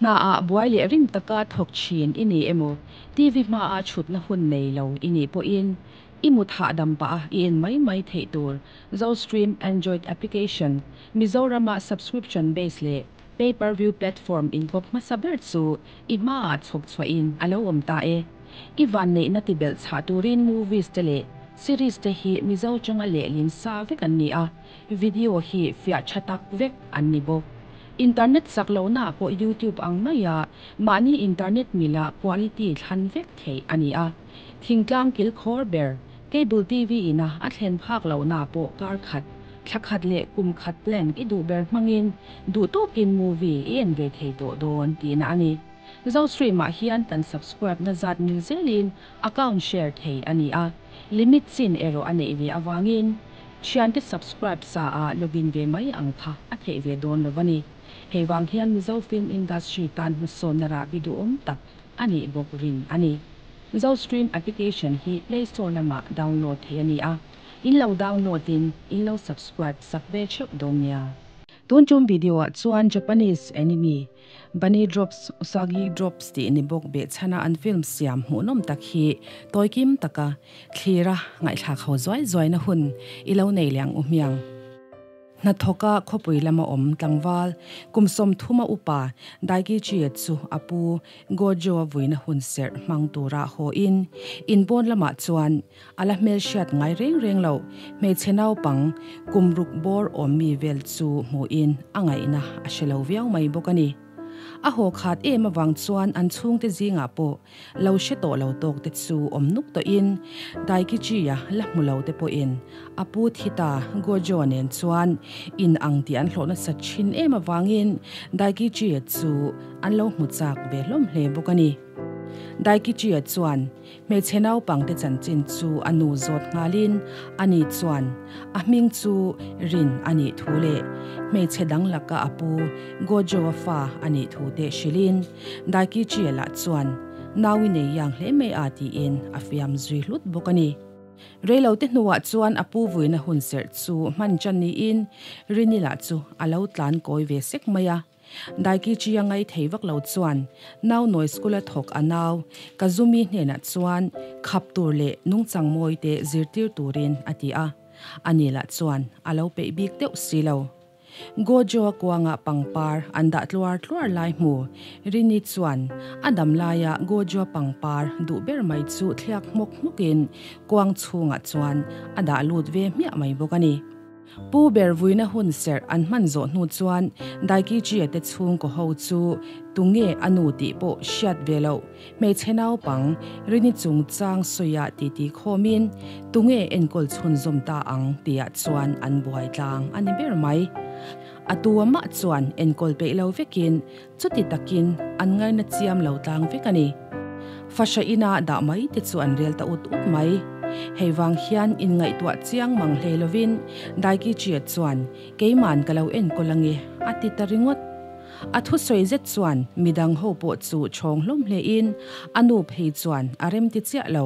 Hnaah buai leh rim taka thawk thin i ni emaw, TV hmaah thutna hun nei lo i nih pawhin i mut hahdam pah a i en mai mai theih tur Zostream Android application, Mizorama subscription base leh pay per view platform inkawp hmasa ber chu i hmaah chhawp chhuahin a lo awm ta e. I vanneihna tibelh chhah turin movies te leh series te hi Mizo tanga lehlin sa vek an ni a, video hi fiah tha tak vek an ni bawk. Internet chak lohnaah pawh YouTube ang maia mahni internet mila quality thlan vek theih a ni a. Thingtlang kilkhawr ber cable TV ina a thlen phak lohnaah pawh kar khat, thla khat leh kum khat plan i duh ber hmangin duh tawkin movie i en ve thei tawh dawn tihna a ni. Zostream-ah hian kan subscribe na zat mil zelin account share thei a ni a, limit chin erawh a neih ve avangin thiante subscribe sa ah login ve mai ang kha a theih ve dawn lo a ni. Hei vang hian Mizo film industry tan hmasawnna rahbi duhawm tak a nih bawk rin a ni. Zostream application hi Play Store lamah download theih a ni a, in lo download in in lo subscribe sak ve theuh dawn nia. Tun tum video ah chuan Japanese anime Bunny Drops, Usagi Drops tih ni bawk behchhana an film siam hmuhnawm tak hi tawikim taka thlira ngaihthlak ho zuai zuaina hun i lo nei leh ang u hmiang. Hnathawka khawpui lama awm tlangval kum 30 a upa Daikichi-a chu a pu Gojo-a vuina hun serh hmang tura haw in inpawn lamah chuan a la hmelhriat ngai reng reng loh hmeichhe naupang kum ruk bawr awm mi vel chu hmuhin a ngaihna a hre lo viau mai bawk a ni. A haw khat em avang chuan an chhungte zingah pawh lo hre tawh lo tawk te chu awm nuk tawhin Daikichi-a la hmu lo te pawhin a pu Thita Gojo nen chuan in ang tih an hlawh nasa thin em avangin Daikichi-a chu an lo hmu chak ve hlawm hle bawk a ni. Daikichi-a chuan Hmeichhe naupangte chanchin chu a nu zawt nghalin ani chuan a hming chu Rin a nih thu leh hmeichhe dang laka a pu Gojo-a fa a nih thu te hrilhin Daikichi-a lah chuan nau i nei yang hle mai a tiin a fiam zui hlut bawk a ni. Reilote hnuah chuan a pu vuina hun serh chu hman chan niin Rini lah chu a lo tlan kawi ve sek mai a. Daikichi a ngai thei vak lo chuan nau nawi school a thawk a nau Kazumi hnenah chuan khap tur leh nungchang mawi te zirtir turin a ti a, ani lah chuan a lo peih bik deuh si lo. Gojo a kuangah pangpar an dah tluar tluar lai hmu Rini chuan a dam laia Gojo a pangpar duh ber mai chu thliak hmawk hmawkin kuang chhungah chuan a dah lut ve hmiah mai bawk a ni. Pu ber vuina hun serh an hman zawh hnu chuan Daikichi-a te chhungkaw ho chu tunge a nu tih pawh hriat ve loh hmeichhe naupang Rini chungchang sawiah titi khawmin tunge enkawl chhunzawm ta ang tihah chuan an buai tlang a ni ber mai. A tu amah chuan enkawl peih lo vekin chuti takin an ngaina chiam lo tlang vek a ni. Fahra ina dah mai te chu an rel ta ut ut mai. Hei vang hian inngaihtuah chiang mang hlei lovin Daikichi-a chuan keiman ka lo enkawl ange a ti ta ringawt. A thusawi zet chuan midang ho pawh chu chhawng hlawm hlein a nu phei chuan a remti chiah lo.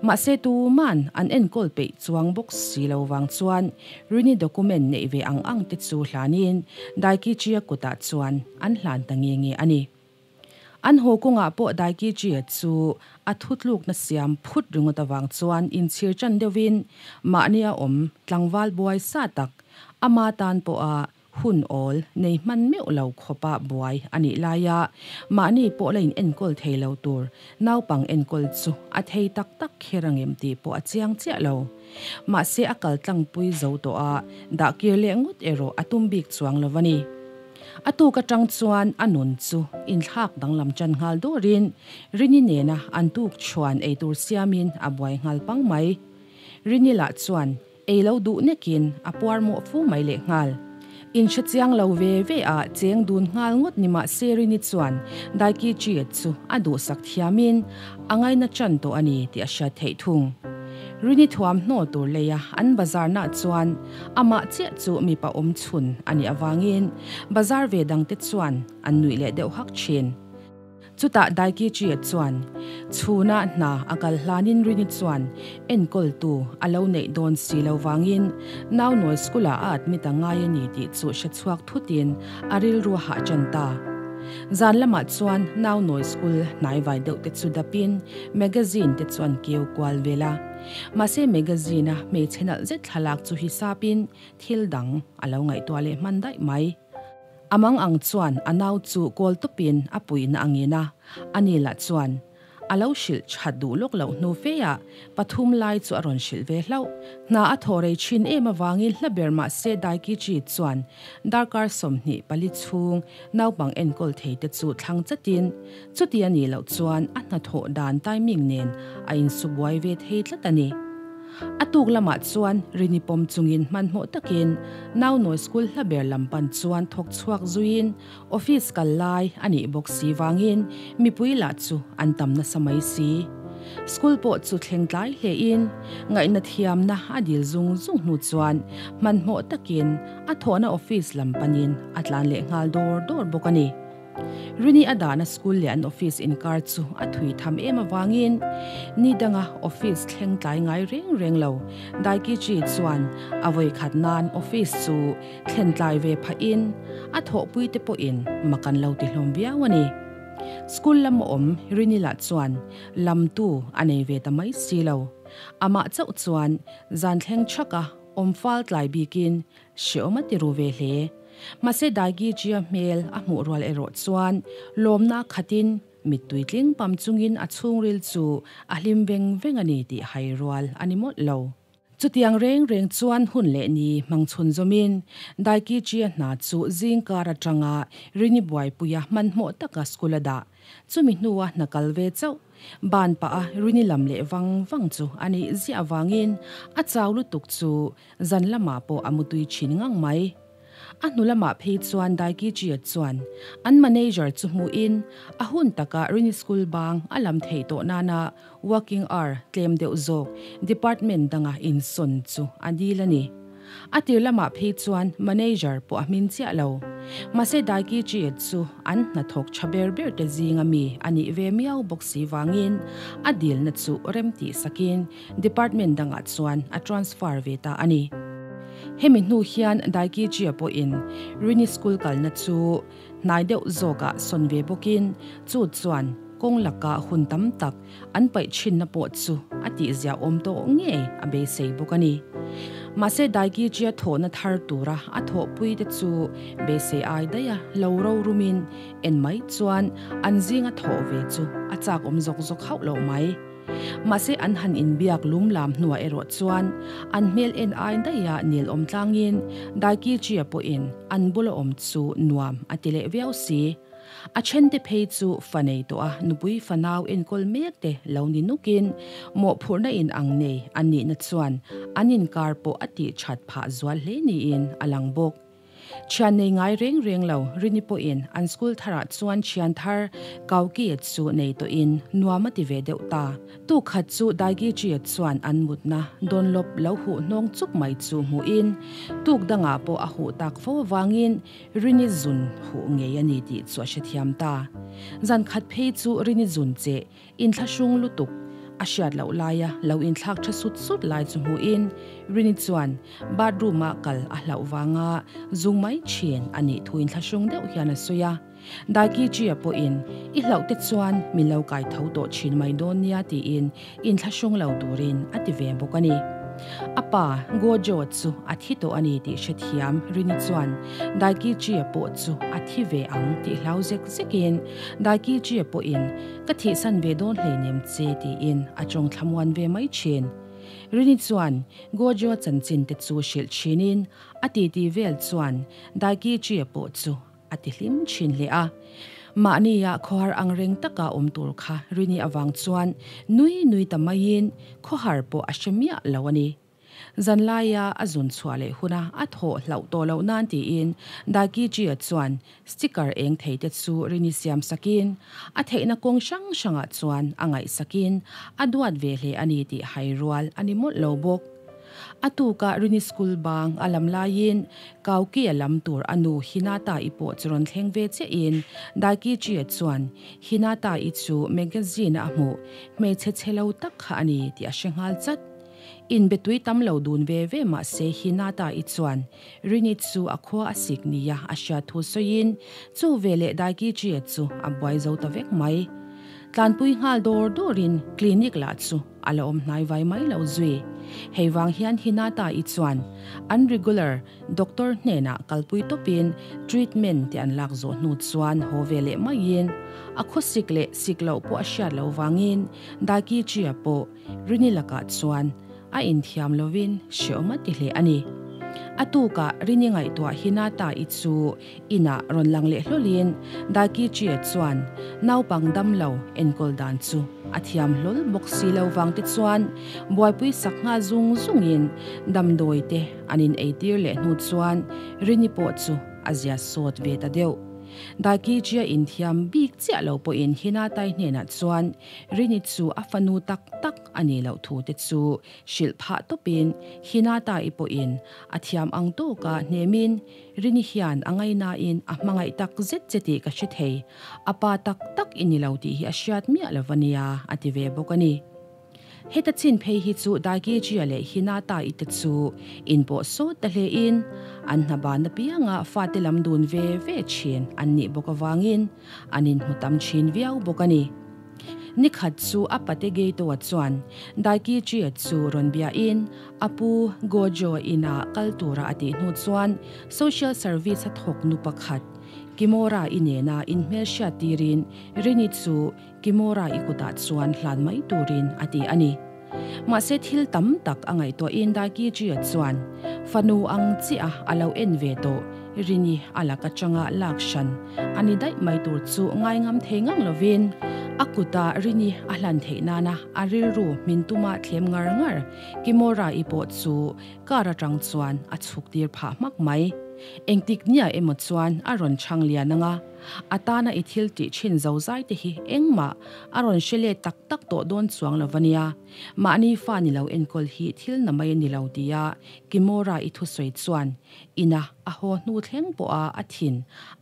Mahse tuman an enkawl peih chuang bawk si lo vang chuan Rini document neih ve ang ang te chu hlanin Daikichi-a kutah chuan an hlan ta nge nge a ni. An haw kawngah pawh Daikichi-a chu a thutlukna siam phut ringawt avang chuan inchhir chan deuhin mahnia awm tlangval buai sa tak ama tan pawha Hun awl nei hman meuh lo khawpa buai a nih laia mahni pawh la in enkawl thei lo tur naupang enkawl chu a thei tak tak kher angem tih pawh a chiang chiah lo. Mahse a kal tlangpui zo tawh a, dah kir leh ngawt erawh a tum bik chuang lo a ni. A tuk atang chuan a nun chu inthlak danglam chan nghal dawrin Rini nena an tuk chhuan eitur siamin a buai nghal pang mai. Rini lah chuan Ei lo duh nekin a puar mawh fu mai leh nghal. In hre chiang lo ve ve a cheng dun nghal ngawt ni mah se Rini chuan Daiki Chiet chu a duhsak thiamin a ngaina chan tawh a ni tih a hriat theih thung. Rini thuam hnaw tur leia an bazar nah chuan amah chiah chu mipa awm chhun a nih avangin bazar ve dangte chuan an nuih leh deuh hak thin. Chutah Daikichi-a chuan chhunah hna a kal hlanin Rini chuan enkawltu a lo neih dawn si lo vangin Naunawi school-ah a admit a ngai a ni tih chu hre chhuak thutin a rilru a hah ṭan ta. Zan lamah chuan nau nawi school hnaivai deuh te chu dapin magazine te chu an keu kual vel a. Mahse magazine a hmeichhe nalh zet thlalak chu hisapin thil dang a lo ngaihtuah leh hman daih mai. A mang ang chuan a nau chu kawl tawpin a puihna a ngin a, ani lah chuan a lo hrilh that duh lawk loh hnu fe ah pathum lai chu a rawn hrilh ve hlauh. Hna a thaw rei thin em avangin hla ber mahse Daikichi chuan darkar 24 chhung naupang enkawl thei te chu thlang chatin chuti a nih loh chuan a hnathawh dan timing nen a insubuai ve thei tlat a ni. A tuk lamah chuan Rini pawm chungin hmanhmawh takin Naunawi School hla ber lam pan chuan thawk chhuak zuiin Office kal lai a nih bawk si vangin mipui lah chu an tam nasa mai si. School pawh chu thleng tlai hlein ngaihna thiamna a dil zung zung hnu chuan hmanhmawh takin a thawhna office lam panin a tlan leh nghal dawr dawr bawk a ni. Rini a dahna school leh an office inkar chu a thui tham em avangin ni danga office thleng tlai ngai reng reng lo Daikichi chuan a vawikhat nan office chu thlen tlai ve phahin a thawhpui te pawhin mak an lo ti hlawm viau a ni. School lam a awm Rini lah chuan lamtu a nei ve ta mai si lo. Amah chauh chuan zan thleng chhaka awm fal tlai bikin hreawm a ti ru ve hle. Mahse Daigijia hmel a hmuh rual erawh chuan lawmna khatin mittui tling pam chungin a chhungril chu a hlim veng veng a ni tih hai rual a ni mawlh lo. Chutiang reng reng chuan hun leh ni hmang chhun zawmin Daikichi-a hna chu zing kar atanga Rini buaipuia hmanhmawh taka school a dah. Chumi hnua hna kal ve chauh ban pah a Rini lam leh vang vang chu a nih ziah avangin a chau lutuk chu zan lamah pawh a mutui thin ngang mai. A hnu lamah phei chuan Daikichi-a chuan an manager chu hmuhin a hun taka Rini School bang a lam theih tawh nana working hour tlem deuh zawk department danga insawn chu a dil a ni. A tir lamah phei chuan manager pawh a hmin chiah lo. Mahse Daikichi-a chu an hnathawk tha ber ber te zinga mi a nih ve miau bawk si vangin a dilna chu rem tih sakin Department dangah chuan a transfer ve ta a ni. Hemi hnu hian Daikijia pawhin Rini School kalna chu hnai deuh zawkah sawn ve bawkin chu chuan kawng laka hun tam tak an paih thinna pawh chu a tihzia awm tawh ngei a beisei bawk a ni. Mahse Daikijia thawhna thar tura a thawhpui te chu beisei ai daiha lo rorumin en mai chuan an zinga thawh ve chu a chak awm zawk zawk hauh loh mai. Mahse an han inbiak lum lam hnuah erawh chuan an hmel en ai daih a nel awm tlangin Daikichi-a pawhin an bula awm chu nuam a ti leh viau si. A thente phei chu fa nei tawh a nupui fanau enkawl mek te lo ni nukin mawhphurhna in ang nei an nihna chuan an inkar pawh a tih that phah zual hle niin a lang bawk. Thian nei ngai reng reng lo, Rini pawhin an school tharah chuan thian thar Kaukiet chu nei tawhin nuam a ti ve deuh ta. Tuk khat chu Daigichiet chuan an mutna Dunlop lo huh hnawng chuk mai chu hmuhin tuk dangah pawh a huh tak fo avangin Rini zun huh ngei a ni tih chu a hrethiam ta. Zan khat phei chu Rini zun che Inthlahrung lutuk a hriat loh laia lo inthlak tha sut sut lai chu hmuhin Rini chuan bathroom ah kal a hlauh vanga zung mai thin a nih thu inthlahrung deuh hian a sawi a. Daikichi-a pawhin i hlauh te chuan min lo kai tho tawh thin mai dawn nia tiin inthlahrung lo turin a ti ve bawk a ni. A pa Gojo chu a thi tawh a ni tih hrethiam Rini chuan Daikichi-a pawh chu a thi ve ang tih hlau zek zekin Daikichi-a pawhin Ka thihsan ve dawn hleinem che tiin a tawng thlamuan ve mai thin. Rini chuan Gojo chanchin te chu hrilh thinin a titi vel chuan Daikichi-a pawh chu a ti hlim thin hle a. Mahnia khawhar ang reng taka awm tur kha Rini avang chuan nui nui ta maiin khawhar pawh a hre miah lo a ni. Zanlaia a zun chhuah leh huna a thawh hlauh tawh loh nan tiin Dakichi-a chuan sticker eng thei te chu Rini siam sakin a theihna kawng hrang hrangah chuan a ngaihsakin a duat ve hle a ni tih hai rual a ni mawlh lo bawk. A tuka Rini school bang a lam laiin Kauki-a lam tur a nu Hinata-i pawh chu rawn thleng ve chiahin Dakichi-a chuan Hinata-i chu magazine-a a hmuh hmeichhe chhe lo tak kha a ni tih a hre nghal chat. Inbe tui tam lo dun ve ve mah se Hinata-i chuan Rini chu a khua a sik nia a hriat thu sawiin chu veleh Daikichi-a chu a buai zo ta vek mai. Tlanpui nghal dawr dawrin clinic lah chu a la awm hnai vai mai lo zui. Hei vang hian Hinata-i chuan an regular doctor hnenah kalpui tawpin treatment te an lak zawh hnu chuan haw ve leh maiin a khawsik leh sik loh pawh a hriat loh vangin Daikichi-a pawh Rini lakah chuan a inthiam lovin hreawm a ti hle a ni. A tukah Rini ngaihtuah Hinata-i chu inah rawn lang leh hlawlin Daikichi-a chuan naupang damlo enkawl dan chu a thiam hlawl bawk si lo vang te chuan buaipui sak nghal zung zungin damdawi te an in eitir leh hnu chuan Rini pawh chu a zia sawt ve ta deuh. Daikichi-a inthiam bik chiah lo pawhin Hinata-i hnenah chuan Rini chu a fanu tak tak a nih loh thu te chu hrilh phah tawpin Hinata-i pawhin a thiam ang tawka hnemin Rini hian a ngainain a hmangaih tak zet che tih ka hre thei, a pa tak tak i ni lo tih hi a hriat miah lo va nia a ti ve bawk a ni. Heta chin phei hi chu Daikijia leh Hinata-i te chu inpawh sawt ta hlein an hna ban apianga fate lam dun ve ve thin an nih bawk avangin an inhmu tam thin viau bawk a ni. Nikhat chu a pate Geito-a chuan Daikichi-a chu rawn biain a pu Gojo-a inah kal tura a tih hnu chuan social service a thawk nu pakhat Kimora-i nena inhmelhriat tirin Rini chu Kimora-i kutah chuan hlan mai turin a ti a ni. Mahse thil tam tak a ngaihtuahin Daikichi-a chuan fanu ang chiah a lo en ve tawh Rini a lak atanga lak hran a ni daih mai tur chu ngaingam thei ngang lovin a kuta Rini a hlan theih nana a rilru hmin tuma thlem ngar ngar Kimora-i pawh chu car atang chuan a chhuk tir phah hmak mai. Engtik nia emaw chuan a rawn chhang lian anga a tana i thil tih thin zo zai te hi engmah a rawn hre let tak tak tawh dawn chuang lo va nia. Mahni fa ni lo enkawl hi thil na mai a ni lo tia Kimora i thusawi chuan ina a haw hnu thleng pawha a thin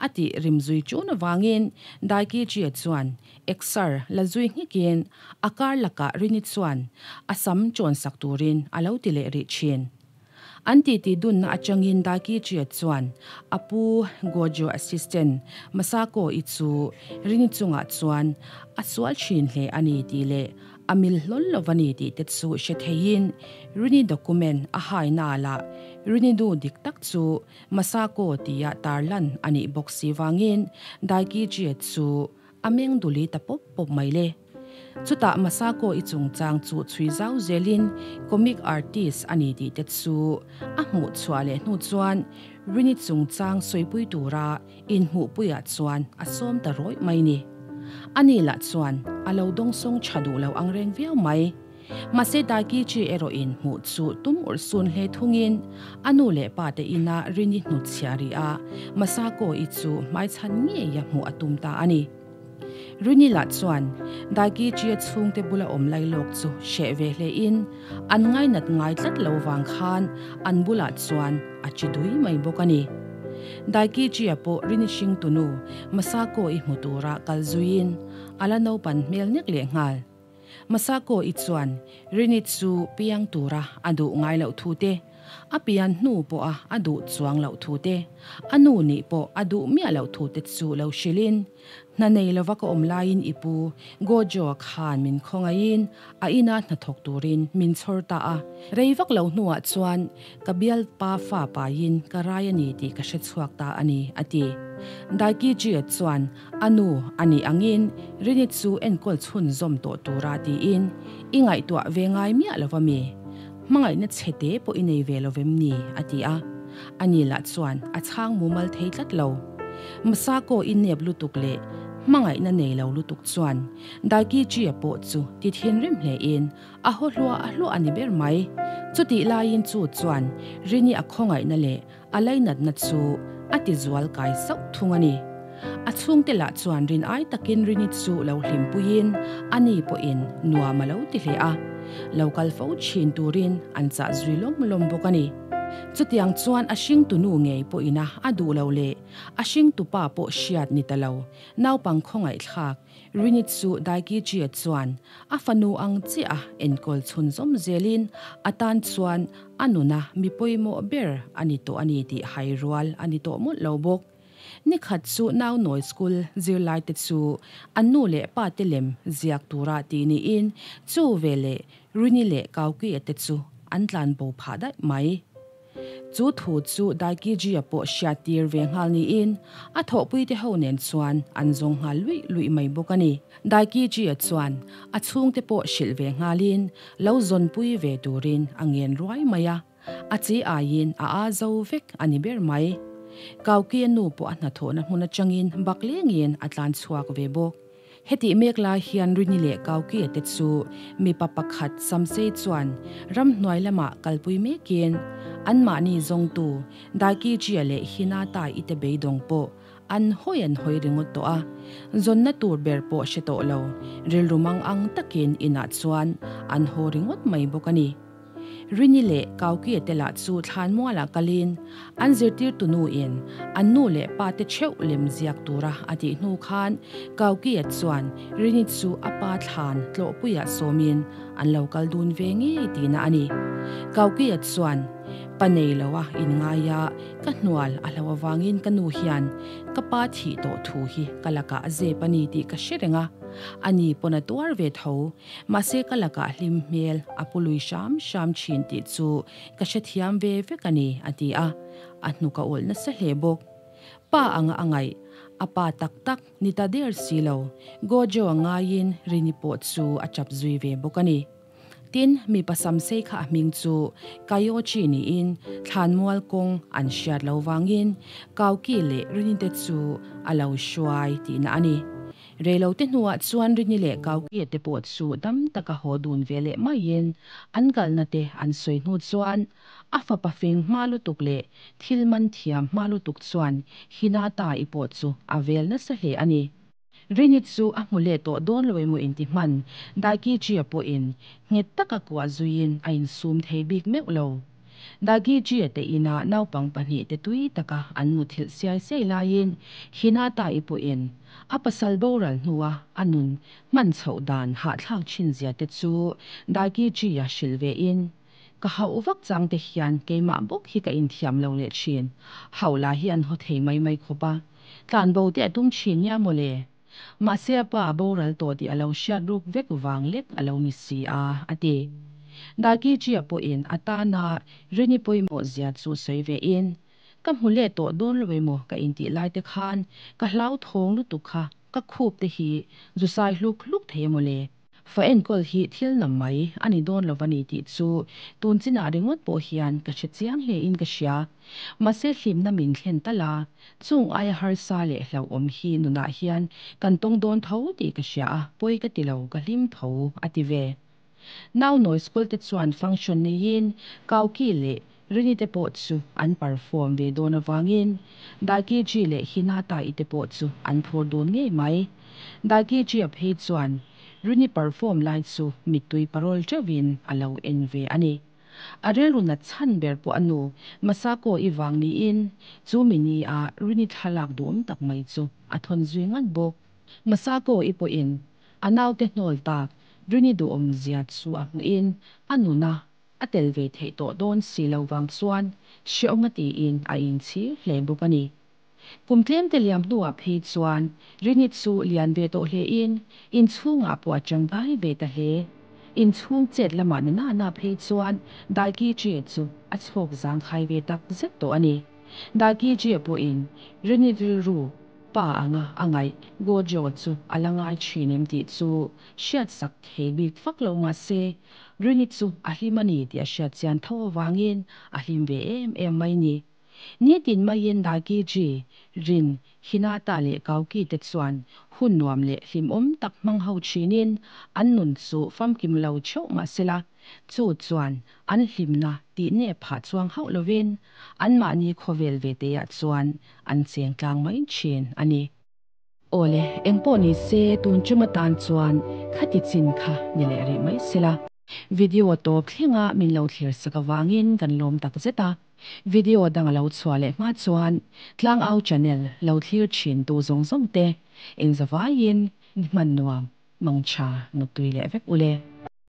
a tih rim zui chun avangin Daikichi-a chuan exer la zui nghekin a kar lakah Rini chuan a sam chawnsak turin a lo ti leh rih thin. An titi dunna atangin Daikichi-a chuan a pu Gojo assistant Masako-i chu Rini chungah chuan a sual thin hle a ni tih leh a mil hlawl lo a ni tih te chu hre theiin Rini document a haina lah Rini nu dik tak chu Masako tia tarlan a nih bawk si vangin Daikichi-a chu a meng duli ta pawp pawp mai le. Chutah Masako-i chungchang chu chhui zau zelin comic artist a ni tih te chu a hmuh chhuah leh hnu chuan Rini chungchang sawipui tura inhmuhpuiah chuan a sawm ta rawih mai ni. Ani lah chuan a lo dawngsawng tha duh lo ang reng viau mai. Mahse Daikichi erawhin hmuh chu tum urh sun hle thungin a nu leh pa te ina Rini hnutchhiah rih a Masako-i chu hmaichhan ngeia hmuh a tum ta a ni. Rini lah chuan Daikichi-a chhungte bula awm lai lawk chu hreh ve hlein an ngainat ngai tlat lo vang khan an bulah chuan a chi dui mai bawk a ni. Daikichi-a pawh Rini hringtunu Masako-i hmu tura kal zuiin a la naupan hmel nek leh nghal. Masako-i chuan Rini chu piang tura a duh ngai loh thu te, a pian hnu pawha a duh chuang loh thu te, a nu nih pawh a duh miah loh thu te chu lo hrilhin, Hna nei lova ka awm laiin i pu Gojo-a khan min khawngaihin a ina hnathawk turin min chhawr ta a. Rei vak lo hnuah chuan ka bialpa fa paiin ka rai a ni tih ka hre chhuak ta a ni, a ti. Daikiji-a chuan a nu a nih angin Rini chu enkawl chhunzawm tawh tura tiin i ngaihtuah ve ngai miah lo va mi? Hmangaihna chhe te pawh i nei ve lo vem ni? a ti a. Ani lah chuan a chhang mumal thei tlat lo. Masako i nep lutuk leh hmangaihna nei lo lutuk chuan Daikichi-a pawh chu ti thinrim hlein a haw hluah hluah a ni ber mai. Chutih laiin chu chuan Rini a khawngaihna leh a lainatna chu a ti zual kai sauh thung a ni. A chhungte lah chuan rin ai takin Rini chu lo hlimpuiin ani pawhin nuam a lo ti hle a, lo kal fo thin turin an chah zui lawm lawm bawk a ni. Chutiang chuan a hringtunu ngei pawhina a duh loh leh a hringtupa pawh hriat ni ta lo naupang khawngaihthlak Rini chu Daikichi-a chuan a fanu ang chiah a enkawl chhunzawm zelin a tan chuan a nuna mi pawimawh ber a ni tawh a ni tih hai rual a ni tawh mawlh lo bawk. Ni khat chu Naunawi School zirlaite chu an nu leh pate lem ziak tura tih niin chu veleh Rini leh Kauki-a te chu an tlanbo phah daih mai. Chu thu chu Daikiji-a pawh hriattir ve nghal niin a thawhpuite ho nen chuan an zawng nghal luih luih mai bawk a ni. Daikiji-a chuan a chhungte pawh hrilh ve nghalin lo zawnpui ve turin a ngen ruai mai a. A chi aiin a aa zo vek a ni ber mai. Kauki-a nu pawh a hnathawhna hmun atangin bak lengin a tlan chhuak ve bawk. Hetih mek lai hian Rini leh Kauki-a te chu mipa pakhat Samsei chuan ramhnuai lamah kalpui mekin anmahni zawngtu Daikiji-a leh Hinata-i te beidawng pawh an hawi an hawi ringawt tawh a. Zawnna tur ber pawh hre tawh lo, rilru mang ang takin inah chuan an haw ringawt mai bawk a ni. Rini leh Kaukie te lah chu thlanmualah kalin an zirtirtu nuin an nu leh pa te theuh lem ziak tura a tih hnu khan Kaukie chuan Rini chu a pa thlan tlawhpuiah sawmin an lo kal dun ve ngei tihna a ni. Kaukie chuan, Pa nei lo a inngai a, ka hnual a hlo avangin ka nu hian ka pa thih tawh thu hi ka lakah a zep a ni tih ka hre reng a, ani pawn a tuar ve tho. Mahse ka lakah hlim hmel a pu lui hram hram thin tih chu ka hrethiam ve vek a ni, a ti a, a hnuk a ulh nasa hle bawk. Pa anga a ngaih, a pa tak tak ni ta der si lo, Gojo a ngaiin Rini pawh chu a tap zui ve bawk a ni. Tin, mipa samsei kha a hming chu Kaiochi niin thlanmual kawng an hriat lo vangin Kauki leh Rini te chu a lo hruai tihna a ni. Reilote hnuah chuan Rini leh Kaukie te pawh chu dam taka haw dun ve leh maiin an kalna te an sawi hnu chuan a fapa fing hma lutuk leh thil man thiam hma lutuk chuan Hinata-i pawh chu a vel nasa hle a ni. Rini chu a hmu leh tawh dawn lo emaw inti hman Daikichi-a pawhin nghet taka kuah zuiin a insum thei bik meuh lo. Dagichi-a te inah naupang pahnihte tui taka an muthilh siai siai laiin Hinata-i pawhin a pasal boral hnua a nun hman chhoh dan hahthlak thin zia te chu Dagichi-a hrilh vein, Ka hauh vak chang te hian keimah bawk hi ka inthiam lo leh thin. Hauh lah hi an haw thei mai mai khawp a, tlanbo te a tum thin nia mawle. Mahse a pa a boral tawh tih a lo hriat ruk vek vang lek a lo ni si a, a ti. Dakichi-a pawhin a tana Rini pawimawh zia chu sawi ve in, Ka hmu leh tawh dawn lo emaw ka intih lai te khan ka hlauthawng lutuk kha ka khup te hi zu sai hluk hluk thei emaw le? Fa enkawl hi thil nam mai a ni dawn lo va ni tih chu tun chinah ringawt pawh hian ka hre chiang hle in ka hria. Mahse hlimna min thlen tal a, chung aia harsa leh hlauhawm hi nunah hian kan tawng dawn tho tih ka hria a, pawi ka ti lo, ka hlim tho, a ti ve. Naunawi school te chuan function neiin Kauki leh Rini te pawh chu an perform ve dawn avangin Daikiji leh Hinata-i te pawh chu an phur dun ngei mai. Daikiji-a phei chuan Rini perform lai chu mittui parawl teuhin a lo en ve a ni. A rilru nat chhan ber pawh a nu Masako-i vang niin chu mi nia Rini thlalak duhawm tak mai chu a thawn zui ngat bawk. Masako-i pawhin a naute hnawl tak Rini duhawm zia chu a hmuhin a nuna a tel ve theih tawh dawn si lo vang chuan hrehawm a tiin a inchhir hle bawk a ni. Kum tlem te liam hnuah phei chuan Rini chu lian ve tawh hlein inchhungah pawh a tangkai ve ta hle. Inchhung chet lamah na na na phei chuan Daikiji chu a chhawk zangkhai ve tak zet tawh a ni. Daikiji pawhin Rini rilru Pa anga a ngaih Gojo chu a la ngai thin em tih chu hriatsak thei bik vak lo mah se, Rini chu a hlim a ni tih a hriat chian tho avangin a hlim ve em em mai ni. Nitin maiin Daikiji, Rin, Hinata leh Kauki te chuan hun nuam leh hlimawm tak hmang ho thinin an nun chu famkim lo theuh mah sela, chu chuan an hlimna tih nep phah chuang hauh lovin anmahni khawvel ve teah chuan an cheng tlang mai thin a ni. Awle, engpawh ni se tun tum atan chuan khati chin kha ni leh rih mai sela. Video tawp thlenga min lo thlir sak avangin kan lawm takzet a. Video dang a lo chhuah leh hma chuan Tlangau channel lo thlir thin tu zawng zawng te in zavaiin ni hman nuam mangtha muttui leh vek ule.